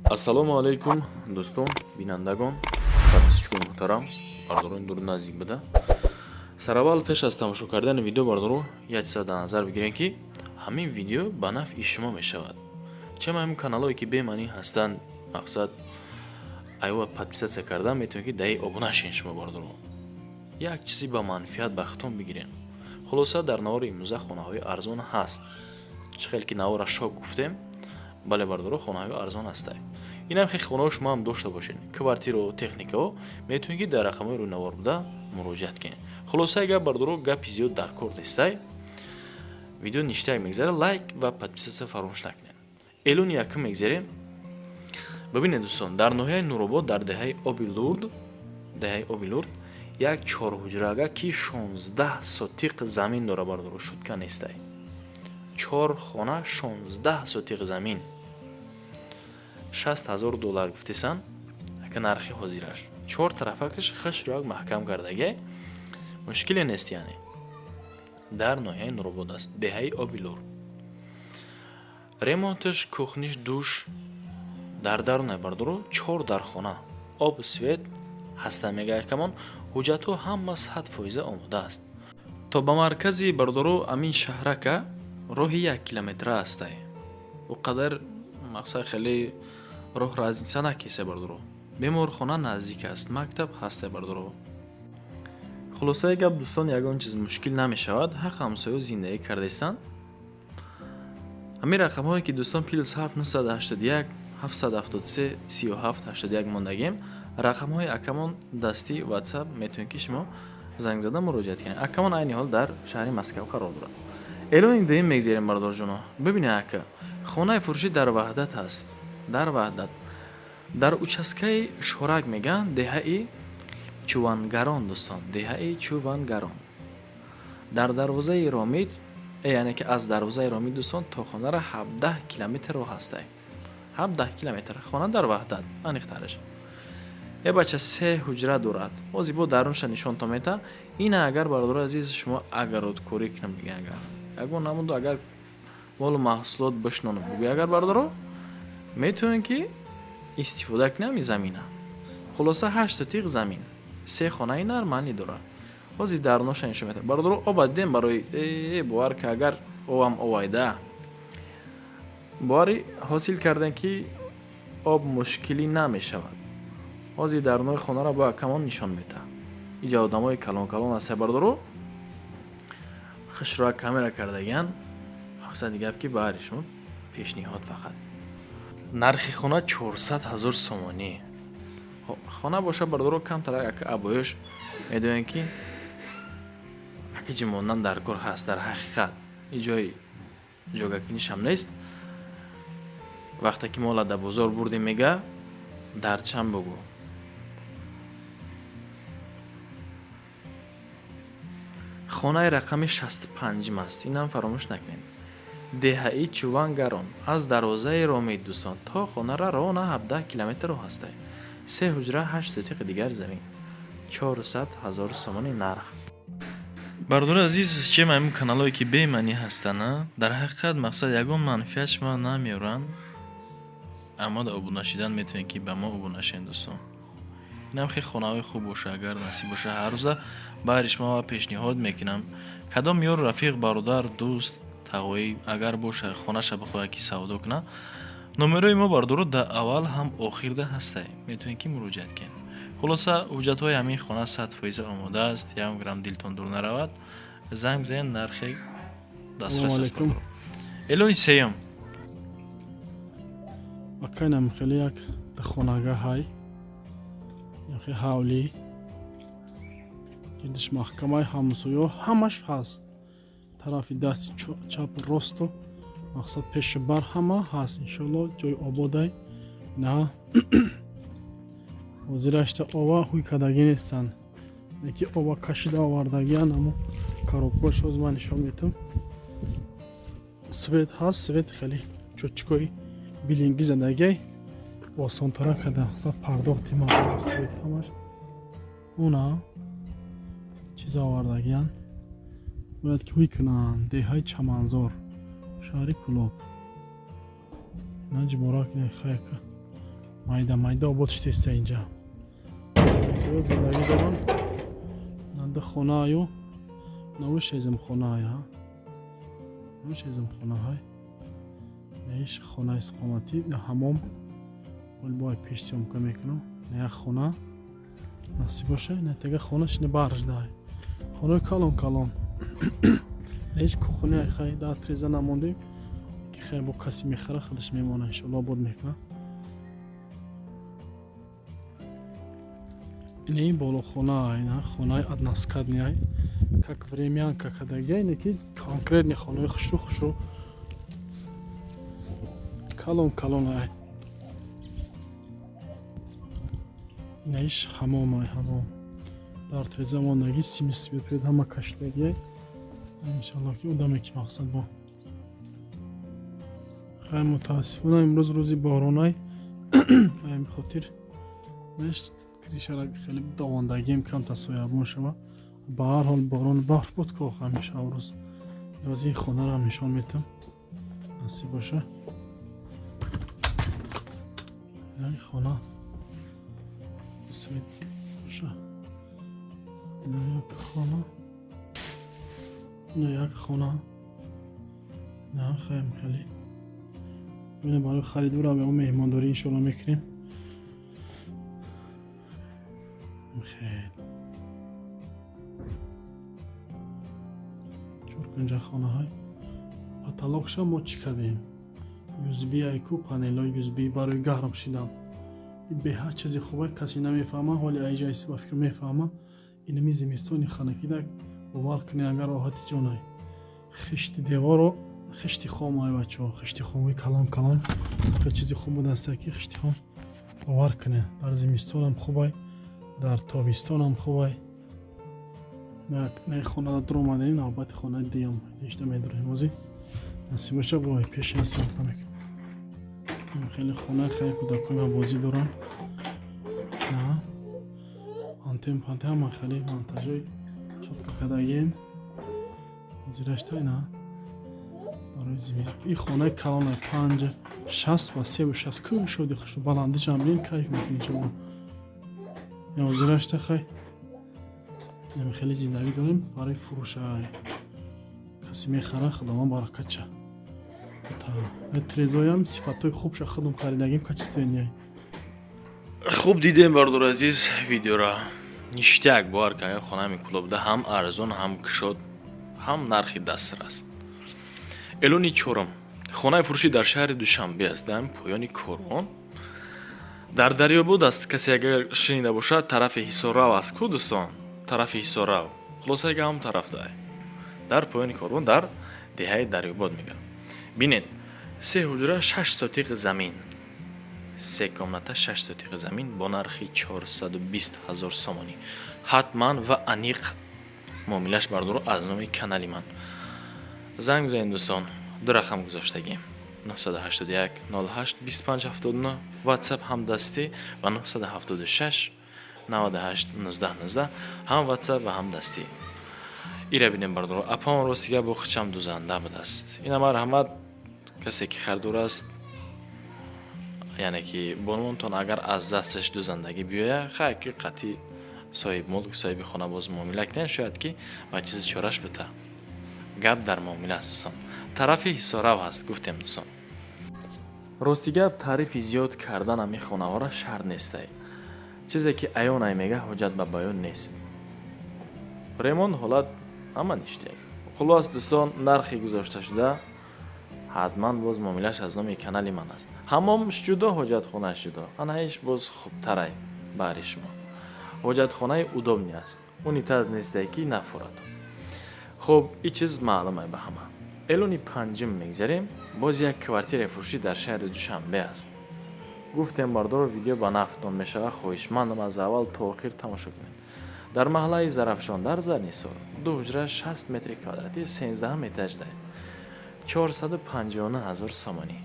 Ассалому алайкум, дӯстон, бинандагон, подписчикони муҳтарам, бардорони дуру наздик буда. Сараввал, пеш аз тамошо кардани видео, бардоро, як чиза дар назар бигирем, ки ҳамин видео ба нафъи шумо мешавад. Чема ҳамин каналҳое ки бемаънӣ ҳастанд, мақсад айва подписаться кардан, метавонед, ки даи обуна шин. Шумо, бардоро, як чизи ба манфиат ба худтон бигирен. Хулоса, дар навори имрӯза хонаҳои арзон ҳаст. Чӣ хел ки навора шок гуфтем, бале, бардоро, хонаҳои арзон ҳастай. Инам хел хонаҳо шумо ҳам дошта бошед, квартирао, техникао, метавонед, ки дар рақамҳои рӯйнавор буда муроҷиат кунед. Хулосаи гап, бардоро, гапи зиёд дар кор нестай. Видео ништяк мегзара, лайк ва подписаться фаромӯш накунед. Эълони якум мегзарем. Бибинед, дӯстон, дар ноҳияи Нуробод, дар деҳаи Оби Лурд, деҳаи Оби Лурд як чорҳуҷрага, ки 16 сотиқ замин дора. Бардоро, шутка нестай, чор хона, 16 сотиқ замин, 60 000 доллар гуфтесан, ака, нархи ҳозираш. Чор тарафакаш хашроак маҳкам кардагӣ, мушкиле нест. Яъне дар ноҳияи Нуробод аст, деҳаи Оби Лур. Ремонташ, кухниш, душ дар даруне, бардоро, чор дархона, об, свет ҳаста, мега якамон. Ҳуҷҷатҳо ҳама 100% омода аст. То ба маркази, бардоро, амин шаҳрака роҳи 1 километра ҳастай. О қадар мақсад хеле роҳ разница накеса, бардоро. Беморхона наздик аст, мактаб ҳастай, бардоро. Хулосаи гап, дӯстон, ягон чиз мушкил намешавад, ҳақ ҳамсоё зиндагӣ кардаистанд. Ҳамин рақамҳое ки, дӯстон, +7 981 773 37 81 мондагем, рақамҳои акамон дастӣ, Ватсап, метавонед, ки шумо занг зада муроҷиат кунед. Акамон айни ҳол дар шаҳри Москав қарор дорад. Эълони дуюм мегзарем, бардорҷоно. Бибинед, ака, хонаи фурӯшӣ дар Ваҳдат ҳаст, дар Ваҳдат, дар участкаи Шорак мегӯянд, деҳаи Чувангарон. Дӯстон, деҳаи Чувангарон, дар дарвозаи Ромид, яъне ки аз дарвозаи Ромид, дӯстон, то хонара 17 километр роҳ ҳастай, 17 километр. Хона дар Ваҳдат, аниқтараш е, бача, се ҳуҷра дорад. Ҳозир бо дарунша нишонтон мета. Ина, агар, бародари азиз, шумо огородкорӣ кунам бигӯ, агар ягон намуду, агар молу маҳсулот бишнонам бугӯ, агар, бародаро, метавонед, ки истифода кунем ин замина. Хулоса, 8 сотиқ замин, се хонаи нормалӣ дорад. Ҳозир даруноша нишон мета, бародаро. Оба дидем барои бовар ки агар обам овайда, боварӣ ҳосил кардем, ки об мушкилӣ намешавад. Ҳозир дарунои хонаро бо акамон нишон медиҳад. Иҷа одамои калон калон ҳаста, бародаро, хушроа камера кардагиян. Мақсади гап, ки баҳри шумо пешниҳод фақат. Нархи хона 400 000 сомонӣ. Хона боша, бародаро, камтар ака абоёш медоянд, ки акиҷи мондан дар кор ҳаст. Дар ҳақиқат и ҷои ҷогакунишам нест. Вақте ки мола дар бозор бурдем, мега, дар чанд бугӯ. Хонаи рақами 65-м аст, инам фаромӯш накунед. Деҳаи Чувангарон, аз дарвозаи Ромид, дӯстон, то хонара ровно 17 километр роҳ ҳастай. Се ҳуҷра, 8 сотиқи дигар замин, 400 000 сомони нарх. Бародари азиз, чем ҳамин каналҳое ки бемаънӣ ҳастанд, дар ҳақиқат мақсад ягон манфиат шумо намеоранд, аммо дар обуна шидан метавонед, ки ба мо обуна шавед, дӯстон. Инам хеле хонаҳои хуб боша, агар насиб боша, ҳар рӯза баҳри шумо пешниҳод мекунам. Кадом ёр, рафиқ, бародар, дӯст, тағоӣ агар боша, хонаша бихоҳад, ки савдо кунад, номерои мо, бародаро, дар аввал ҳам охирда ҳастай, метавонед, ки муроҷиат кунед. Хулоса, ҳуҷҷатҳои ҳамин хона 100% омода аст. Ягон грамм дилтон дур наравад, занг бизанед, нархи дастрас аст. Эълони сеюм. Акайнам хеле як хонага ҳай, яхе ҳавлӣ, гирдиш маҳкамаи, ҳамсоё ҳамаш ҳаст, тарафи дасти чапу росту, мақсад пешу бар ҳама ҳаст. Иншоалло, ҷои ободай. На ҳозирашта ова ҳуй кардагӣ нестанд, яки ова кашида овардагиан, амо коробкош ҳоз ман нишон метум. Свет ҳаст, свет хеле чочкои билингӣ задагиай, осонтара карда пардохти свет ҳамаш. Уна чиза овардагиян, бояд ки ҳуй кунанд. Деҳаи Чаманзор, шаҳри Кулоб. Наҷиборак, хайка. Майда майда обод шудеста инҷа. Зиндагӣ доранд. Нанда хонааю наву шезимхонаай, ҳа, наву шезимхонаҳай. Наиш хонаи истиқоматӣ, на ҳамом. Ҳол бо пеш съёмка мекунам. На як хона насиб боша, на тега хона шини барждай. Хонаи калон калон. Наиш кухня, хай да треза намондем, ки хай бо каси мехара, худаш мемона, иншоалло обод мекунад. Ин болохона, ина хонаи односкатный, как времянка кадагия, ине ки конкретный хонаи хушрӯ хушрӯ, калон калон ай. Инаиш ҳамом ай, ҳамом дар треза мондагӣ, сими свет ҳама кашидагия. Иншалло ки одаме ки мақсад бо хай. Мутаассифона имрӯз рӯзи боронай, ба ҳамин хотир крыша ра хеле давондагием, камта соябон шава. Ба ҳар ҳол борон барф буд ко ҳамеша рӯз. Боз ин хонаро ҳам нишон метам, насиб боша. Ин хона свет боша. Ина як хона, ина як хона, на хаем хеле. Ина барои харидора ба меҳмондорӣ иншоалло мекунем. Хеле чоркунҷа хонаҳай. Потолок ша мо чӣ кардем? USB айку, панелҳои USB барои гарм шидан. Беҳад чизи хубе, касе намефаҳма, ҳоли айҷайси ба фикр мефаҳма. Инами зимистони ханакида, бовар кунед, агар роҳати ҷонай. Хишти деворо хишти хом ай, бачаҳо, хишти хомои калон калон. Хеле чизи хуб будаста ки хишти хом, бовар кунед, дар зимистонам хубай, дар тобистонам хубай. На хонада дур омадаем, навбати хонаи дуюм ишта медорем ҳозир. Насиб боша, бо пеши съёмка мекунем. Хеле хона хеле кӯдакои ма бозӣ доранд. На антен пантен ҳама хеле монтажои чётко кардагием. Ҳозирашта ина барои зимин. Ин хонаи калона 5,60 ба 3,60, кӯ шоди хушу баландишам бин, кайф мекунӣ шумо. Ҳозирашта хай ами хеле зиндагӣ дорем барои фурӯша. Касе мехара, худованд баракат ша. Трезоям сифатҳои хубша худам харидагим, качественный. Хуб дидем, бардор азиз, видеора. Ништяк, бовар кунед, хонаи Кӯлобда ҳам арзон, ҳам кушод, ҳам нархи дастрас. Эълони чорум. Хонаи фурӯшӣ дар шаҳри Душанбе аст, дар поёни корвон. Дар Дарёбод аст, касе агар шунида бошад, тарафи Ҳисоррав аст ку, дӯстон? Тарафи Ҳисоррав. Хулоса ҳам тарафда. Дар поёни корвон, дар деҳаи Дарёбод мегӯям. Бинед, се ҳуҷра, 6 сотиқ замин. Се комната, 6 сотиқ замин бо нархи 420 ҳазор сомонӣ. Ҳатман ва аниқ муомилаш, бардоро, аз номи канали ман. Занг бизанед, дӯстон, ду рақам гузоштагем: 981 08 25 79 WhatsApp, ҳам дастӣ, ва 976 98 19 19, ҳам WhatsApp ва ҳам дастӣ. Ира бинем, бардоро, апаон ростига бо хучам дузанда будааст. Ина марҳамат, касе ки харидор аст, яъне ки бонувонтон агар аз дасташ дузандагӣ биёяд, хай ки қатъи соҳиби мулк, соҳиби хона боз муомила кунед, шояд ки ба чизи чораш бита. Гап дар муомила аст, дӯстон. Тарафи Ҳисорав ҳаст, гуфтем, дӯстон. Рости гап, таърифи зиёд кардан ами хонаҳоро шарт нестай. Чизе ки аёнай мега, ҳоҷат ба баён нест. Ремонт ҳолат ҳама ништяк. Хулос, дӯстон, нархи гузошташуда ҳатман боз муомилаш аз номи канали ман аст. Ҳаммомш ҷудо, ҳоҷатхонааш ҷудо. Анаиш боз хубтарай баҳри шумо. Ҳоҷатхонаи удобный аст. Унитаз несте ки нафурад. Хуб, ин чиз маълум ба ҳама. Эълони панҷум мегзарем. Боз як квартираи фурӯшӣ дар шаҳри Душанбе аст. Гуфтем, бардоро, видео ба нафтон мешавад, хоҳишмандам, аз аввал то охир тамошо кунед. Дар маҳаллаи Зарафшон, дар Зарнисор, ду ҳуҷра, 60 метри квадратӣ, 13 этаж да, 459 ҳазор сомонӣ.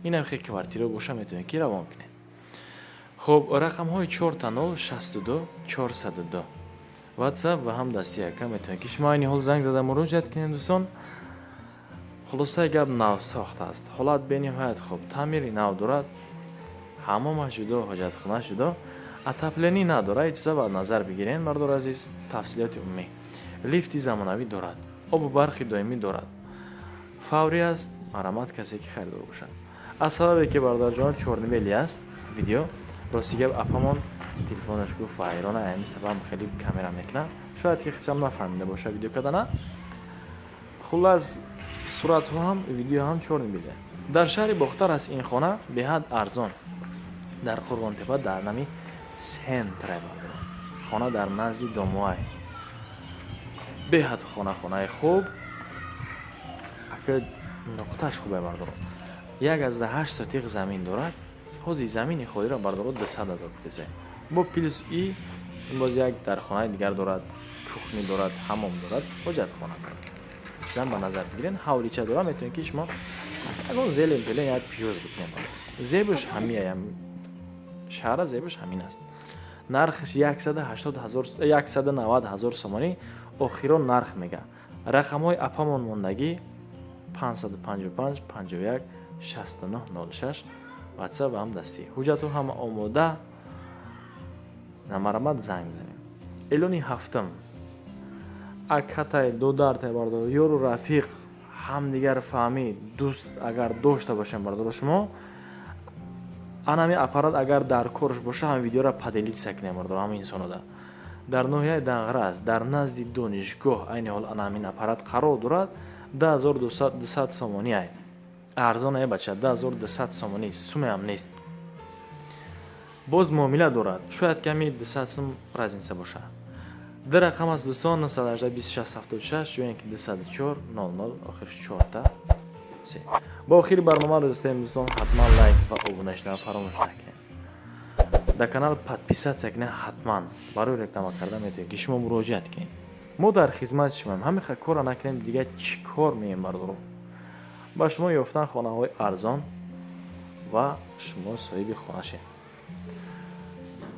Инам хел квартира боша, метавонед ки равон кунед. Хуб, рақамҳои 0 0 62 402 WhatsApp ва ҳам дасти яка, метавонед ки шумо айни ҳол занг зада муроҷиат кунед, дӯстон. Хулосаи гап, навсохт аст, ҳолат бениҳоят хуб, таъмири нав дорад. Ҳамомаш ҷудо, ҳоҷатхонаш ҷудо. Отопление надорад, ин чиза ба назар бигирен, бардор азиз. Тафсилоти умумӣ: лифти замонавӣ дорад, обу барқи доимӣ дорад, фаврӣ аст. Марҳамат, касе ки харидор бошад. Аз сабабе ки, бародарҷон, чёрно-белый аст видео, рости гап, апамон телефонаш гуфт вайрона, ҳамин сабаб хеле камера мекунам, шояд ки хичам нафаҳмида боша видео кардана. Хуллас, суратҳо ҳам, видео ҳам чёрно-белый. Дар шаҳри Бохтар аст ин хона, беҳад арзон, дар Қурғонтепа, дар нами центре, бардорон. Хона дар назди домоай. Беҳад хона, хонаи хуб, ака, нуқтааш хубе, бардорон. 1,8 сотих замин дорад. Ҳозир замини холиро, бардоро, 200 000 гуфтесе. Бо плюс и ин боз як дархонаи дигар дорад, кухня дорад, ҳамом дорад, ҳоҷатхона дорад. Чизам ба назар бигирен, ҳавлича дорад, метавонед, ки шумо ягон зелен пелен, як пиёз бикунем. Зебош ҳамияям шаҳра, зебош ҳамин аст. Нархаш 180 000, 190 000 сомонӣ охирон нарх мега. Рақамҳои апамон мондагӣ: 555 51 69 06, WhatsApp ва ҳам дастӣ. Ҳуҷҷатҳо ҳама омода, намарамад, занг бизанем. Эълони ҳафтум: акатай, додартай, бардор, ёру рафиқ, ҳамдигар фаҳмӣ, дӯст агар дошта бошем, бардоро, шумо анами аппарат агар дар корш боша, ҳам видеоро поделиться кунем, бардор, ҳама инсонода. Дар ноҳияи Данғара аст, дар назди донишгоҳ. Айни ҳол ана ҳамин аппарат қарор дорад. 2200 сомонӣ ай, арзон ай, бача, 2200 сомонӣ, сумеам нест. Боз муомила дорад, шояд ками 200 сум разница боша. Ду рақам аст, дӯстон: 918 26 76 ё ин ки 204 00, охирш чорта се. Ба охири барнома расидем, дӯстон. Ҳатман лайк ва обуна шудан фаромӯш накунед, дар канал подписаться кунед ҳатман. Барои реклама кардан метавонед, ки шумо муроҷиат кунед, мо дар хизмати шумоем. Ҳамин корро накунем, дигар чӣ кор меем, бардоро? Ба шумо ёфтан хонаҳои арзон ва шумо соҳиби хона шед.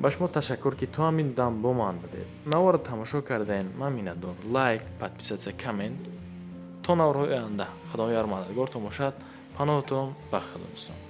Ба шумо ташаккур, ки то ҳамин дам бо ман будед, наворро тамошо кардаен. Ман миннатдор. Лайк, подписаться, коммент. То наворҳои оянда, Худо ёр мададгортон бошад. Паноҳтон ба Худо, дӯстон.